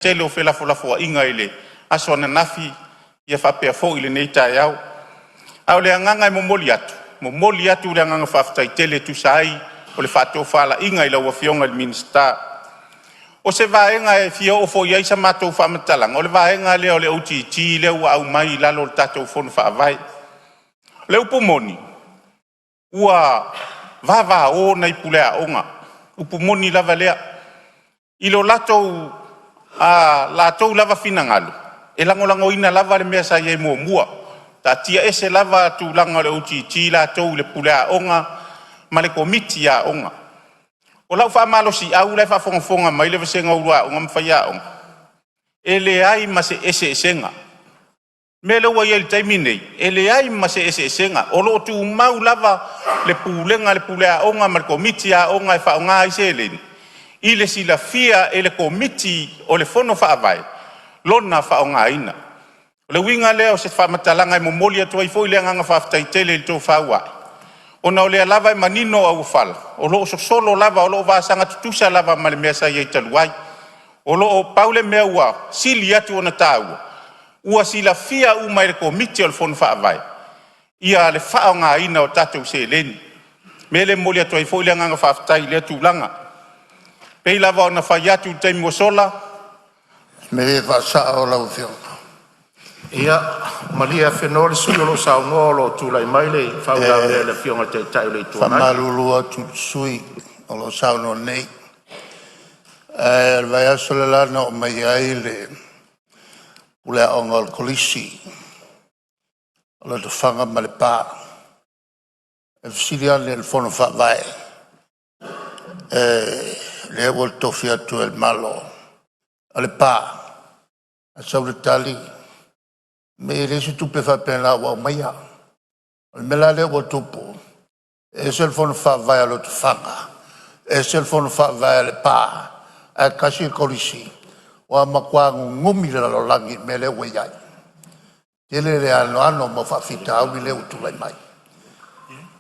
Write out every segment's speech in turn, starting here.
tele o felafolafoaiga i le aso ananafi faapea foi lenei taeao. A o le agaga e momoli atu, e momoli atu le agaga faafetai tele e tusa ai o le faatofalaiga a lau Afioga i le Minisita. O se vaega e fia oo foi i ai sa matou faamatalaga, o le vaega lea o le OGG lea ua aumai i lalo o le tatou Fono Faavae. O le upu moni, ua vavao nai puleaoga, upu moni lava lea, i lo latou lava finagalo, e lagolagoina lava le mea sa i ai muamua, taatia ese lava tulaga o le OGG latou i le puleaoga ma le komiti aoga. O lau faamalosiau la e faafogafoga mai le vasega o ulu aoga ma faiaoga, e leai ma se eseesega. O le mea lea ua i ai i le taimi lenei, e leai ma se eseesega, o lo o tumau lava le pulega a le puleaoga ma le komiti aoga e faaaoga ai seleni i le silafia e le komiti o le Fono Faavae lona faaaogaina. O le uiga lea o se faamatalaga e momoli atu ai foi le agaga faafetai tele i le tofa ua ae, ona o lea lava e manino auofala, o lo o sosolo lava, o lo o vasaga tutusa lava ma le mea sa i ai talu ai. Pau le mea ua sili atu ona taua, ua silafia uma e le Komiti o le Fono Faavae le faaaogaina o tatou seleni. O le mea lea e momoli atu ai foi le agaga faafetai i lea tulaga. E pei lava ona fai atu i le taimi ua sola, Malie e faasao lau Afioga. Ia malie afenoa le sui usufono o lo o saunoa o lo o tulai mai le faauilavea a le Afioga i le Taitai o le Itu Agai. E faamalulu atu i le sui usufono o lo o saunoa nei, ae o le vaiaso le la na oo mai ai le puleaoga o le Kolisi o Lotofaga ma Lepa e fesili ane i le Fono Faavae, lea ua totofi atu e le Malo o Lepa. Ae sau le tali, mei e leai se tupe faapena ua aumaia. O le mea la lea ua tupu, e ese le fono faavae a Lotofaga, ese le fono faavae a Lepa, ae tasi le Kolisi. Ua matua nunumi le lalolagi i le mea lea ua i ai, tele le anoano o mau faafitauli lea ua tulai mai.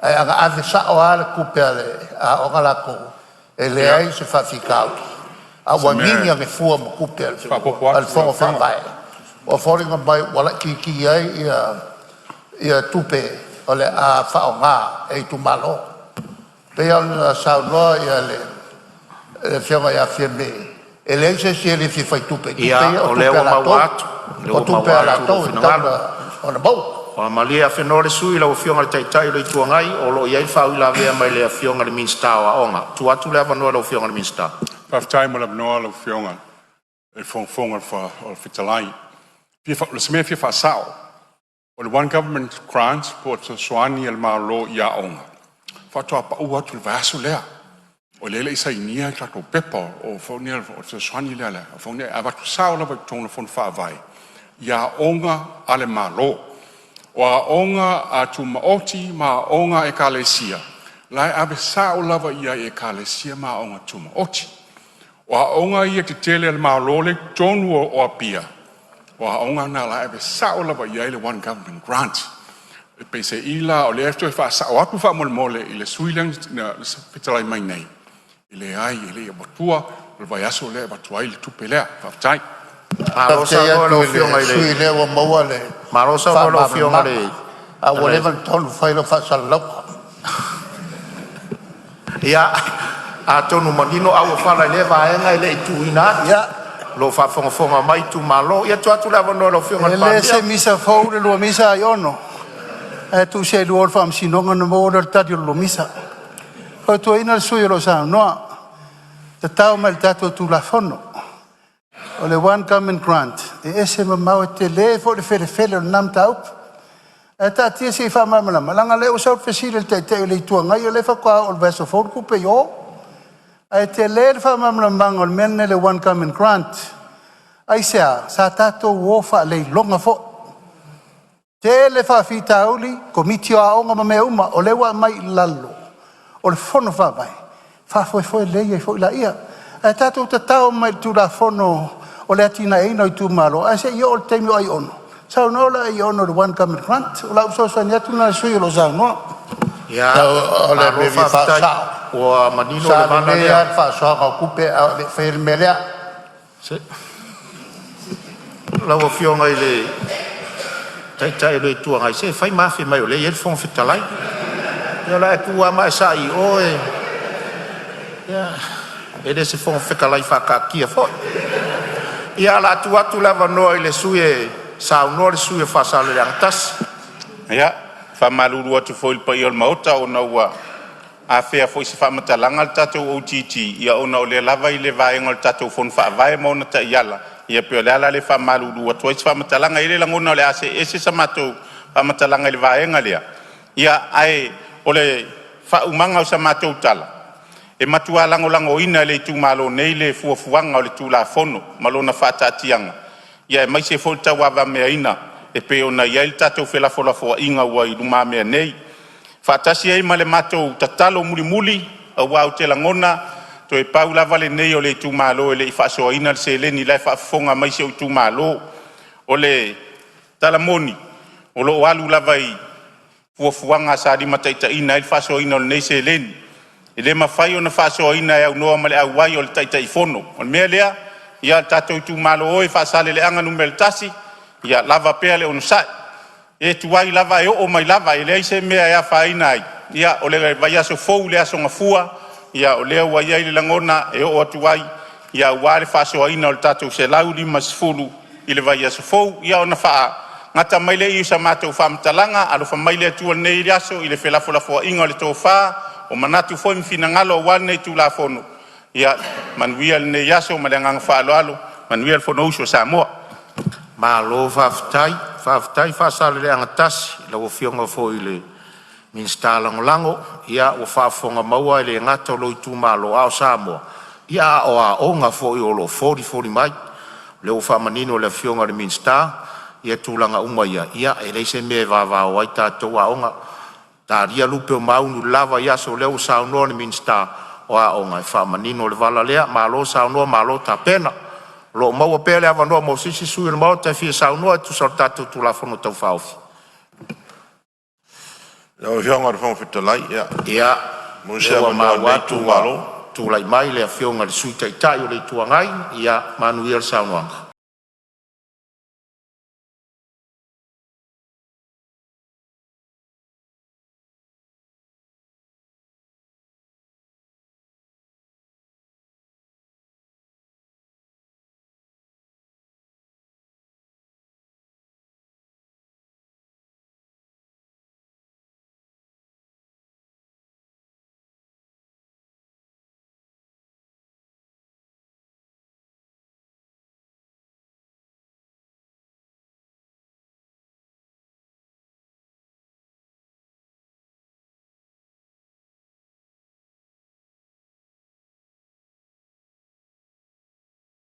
Ae ana ave sao lava le tupe a le aoga latou, e leai se faafitauli, ae O ua se mea nini ane fua ma tupe a e faaopoopo le atu lau Fono Afioga. Faavae, ua foliga mai ua laitiiti ai ia tupe o le a faaaoga e itumalo. E pei ona saunoa le Afioga ia Fiame, e leai se isi e le fia faitupe i tupe Ia ia o o tupe lea a ua latou, maua atu, o lea o ua tupe a maua atu lou latou e tatau finagalo. ona maua. Ua malie afenoa le sui usufono lau Afioga i le Taitai o le Itu Agai, o lo o i ai le faauilavea mai le Afioga i le Minisita o Aoga. Tuu atu le avanoa i lau Afioga i le Minisita. Faafetai mo le avanoa lau Afioga i le Fofoga Fetalai. O se mea e fia faasao, o le One Government Grant po o le fesoasoani a le Malo i aoga, faatoa pau atu i le vaiaso lea. O lea e le i sainia le tatou pepa o le fesoasoani lea, e avatu sao lava i totonu o le Fono Faavae i aoga a le Malo. O aoga tumaoti ma aoga a ekalesia, la e ave sao lava i ai i ekalesia ma aoga tumaoti. O aoga ia tetele a le Malo lea e i totonu o Apia, o aoga na o la e ave sao lava i ai le One Government Grant. Peiseai la o lea e toe faasao atu faamolemole i le sui usufono lea na fetalai mai nei, e leai e le i avatua, o le vaiaso lea e avatu ai le tupe lea. Faafetai. Malo Faafetai saunoa i atu lau i le Afioga i sui le usufono o lea ua maua le Malo saunoa i lau Afioga i faamalamalamaga, le a ua leva ona tatau ona fai lau faasalalauga. Ia, atonu manino auofala i lea vaega e le i tuuina atu, Ia, o lo o faafogafoga mai itumalo. Ia tuu atu le avanoa i lau Afioga i e le le Palemia. se misa fou le lua misa Aiono, ae tuu seelua i le faamasinoga ona maua lea o le tali o le lua misa. E fautuaina le sui usufono o lo o saunoa, tatao mai i le tatou Tulafono. O le One Government Grant, e ese mamao e tele foi le felefele o lena mataupu. Ae taatia se i faamalamalama, leaga o lea ua sau le fesili a le Taitai o le Itu Agai o lea faatoa oo i le vaiaso fou le tupe i o. Ae tele le faamalamalamaga o le mea lenei o le One Government Grant. Aisea? Sa tatou o faleiloga foi. Tele faafitauli, Komiti o Aoga ma mea uma, o lea ua aumai i lalo o le Fono Faavae, faafoefoe lelei ai foi laia. Ae tatou tatao mai i le Tulafono o le Atinaeina o Itumalo, ae se i oo i le taimi o Aiono saunoa laia o Aiono i le One Government Grant. O lau fesoasoani atu lena i le sui usufono o lo o saunoa. Ia, O le malo mea e fia faafetai faasao, ua manino sa le vala lelei lava lea. le faasoaina o tupe a o le i faia le mea lea. Lau Afioga i le Taitai o le Itu Agai, se fai ma afe mai o lea e i ai le Fofoga Fetalai. Ia o le a e tu lava ma e sa'i i o, e le o se Fofoga Fetalai faataatia foi. Ia, ae o le a tuu atu le avanoa i le sui usufono e saunoa, le sui usufono mo Faasaleleaga 1. Ia, e faamalulu atu foi i le paia o le Maota ona ua afea foi i se faamatalaga le tatou OGG, ona o lea lava e i le vaega o le tatou Fono Faavae ma ona taiala. Ia pei o le ala lea e faamalulu atu ai se faamatalaga. E i ai le lagona o le a see ese sa matou faamatalaga i le vaega lea, ae o le faaumaga o sa matou tala, e matua lagolagoina e le itumalo nei le fuafuaga o le Tulafono ma lona faataatiaga, aemaise foi le tauavameaina e pei ona i ai le tatou felafolafoaiga ua i lumamea nei, faatasi ai ma le matou tatalo mulimuli. Aua ou te lagona toe pau lava lenei o le itumalo e le i faasoaina le seleni, o la e faafofoga mai si ou itumalo. O le tala moni, o lo o alu lava i fuafuaga sa limataitaiina ai le faasoaina o lenei seleni. E le mafai ona faasoaina e aunoa ma le auai o le Taitaifono. O le mea lea, le tatou itumalo e o Faasaleleaga 1, ia lava pea le onosai, e tuai lava ae oo mai lava, e leai se mea e afaina ai. O le vaiaso fou i le aso Gafua, o lea ua i ai le lagona e oo atu ai aua le faasoaina o le tatou $150 i le vaiaso fou. Ia ona faagata mai lea i i o sa matou faamatalaga, alofa mai le Atua i lenei aso i le felafolafoaiga o le tofa, o manatu foi ma finagalo aua lenei Tulafono. Ia manuia lenei aso ma le agaga faaaloalo, manuia le Fonousu a Samoa. Malo faafetai, faafetai Faasaleleaga 1 i lau Afioga foi i le Minisita Lagolago. Ia ua faafofogamaua e le gata i lou itumalo a o Samoa, a o aoga foi o lo o folifoli mai. O lea ua faamanino e le Afioga i le Minisita ia tulaga uma ia, ia e leai se mea e vavao ai tatou aoga, talia lupe o maunu i le la vaiaso, o lea ua saunoa le Minisita o Aoga e faamanino le vala lea. Malo saunoa malo tapena. O lo o maua pea le avanoa mo se isi sui usufono o le Maota e fia saunoa e tusa o le tatou Tulafono Tau Faaofi. Lau Afioga i le Fofoga Fetalai, Ia, maua o se lea ua avanoa o maua lenei atu ua itumalo. tulai mai le Afioga i le Sui Taitai o le Itu Agai. Ia manuia le saunoaga.